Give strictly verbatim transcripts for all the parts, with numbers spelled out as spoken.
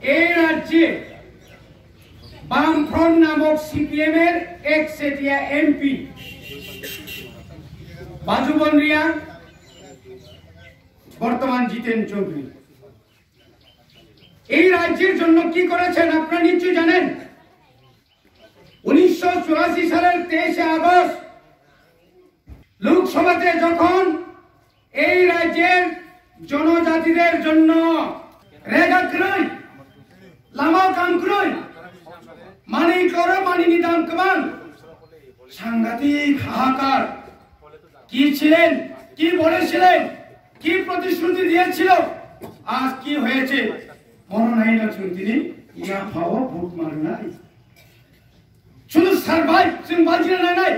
এই রাজ্যে বামফ্রন্ট নামক সিপিএম এর একচেটিয়া এমপি বাজুবন রিয়াং, বর্তমান জিতেন চৌধুরী, এই রাজ্যের জন্য কি করেছেন আপনারা নিশ্চয়ই জানেন। উনিশশো চুরাশি সালের তেইশে আগস্ট লোকসভাতে যখন এই রাজ্যের জনজাতিদের জন্য রেগা ক্রয়, লামা কাম ক্রয়, মানি করো মানি নিদাম কমান, সাংঘাতিক হাহাকার। কি ছিলেন, কি বলেছিলেন, কি প্রতিশ্রুতি দিয়েছিল, আজ কি হয়েছে? মনে নাই না শুনতে নেই, ইয়া ভাবো ভোট মারো নাই। শুধু সার্ভাইভ, जों বাঁচিনা নাই নাই,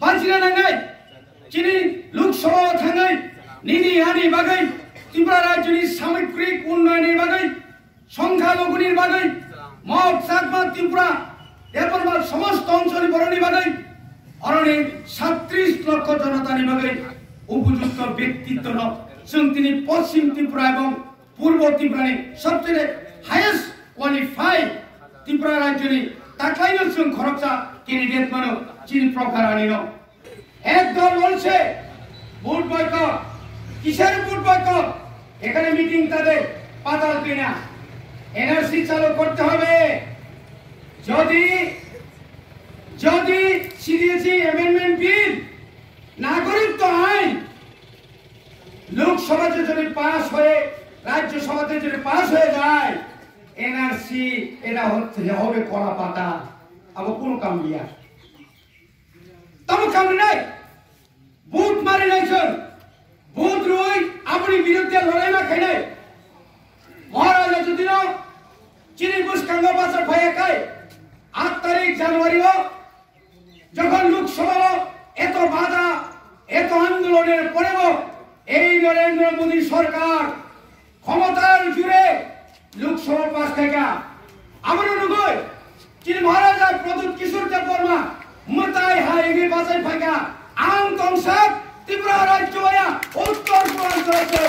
বাঁচিনা নাই নাই। Chini লোকসভা থাঙাই, nini ani bagwi, Tripura rajyoni samagrik unnayonni bagwi, সংখ্যালঘুনির bagwi, মগ চাকমা ত্রিপুরা, এরপর সমস্ত অঞ্চলের বড়নি bagwi, অরণি সাতত্রিশ লক্ষ জনতানি bagwi, উপযুক্ত ব্যক্তিত্ব ন, जों tini পশ্চিম ত্রিপুরা এবং পূর্ব ত্রিপুরানি সবচেয়ে হায়েস্ট কোয়ালিফাইড ত্রিপুরা রাজ্যনি তাকলাইনো जों খরকচা ক্যান্ডিডেট মানো চিনি প্রকার আনিনো। একদল বলছে ভোট বয়কট। কিসের ভোট বয়কট? এখানে মিটিং তাদের পাতাল পেনা। এনআরসি চালু করতে হবে। যদি যদি সিডিএসি অ্যামেন্ডমেন্ট বিল, নাগরিকত্ব আইন লোকসভাতে যদি পাস হয়ে, রাজ্যসভাতে যদি পাস হয়ে যায়, এনআরসি এটা হচ্ছে হবে কলা পাতা, আবার কোনো কাম দিয়া। তবে কাম নাই। ভোট মারি নাই जों। ভোট রই আপনি বিরুদ্ধে লড়াই না খাই নাই। মহারাজা যদিও চিনি বুঝকাঙ্গ বাসা ভাইয়া খাই আট তারিখ জানুয়ারিও যখন লোকসভাও এত বাধা, এত আন্দোলনের পরেও এই নরেন্দ্র মোদী সরকার ক্ষমতার জুড়ে লোকসভা পাস থেকে আমরা নগই চিনি মহারাজা প্রদ্যুৎ কিশোর দেববর্মা মতাই হাইগে বাজাই ফাইকা আং তংসাক ত্রিপুরা রাজ্য হইয়া উত্তর পূর্বাঞ্চল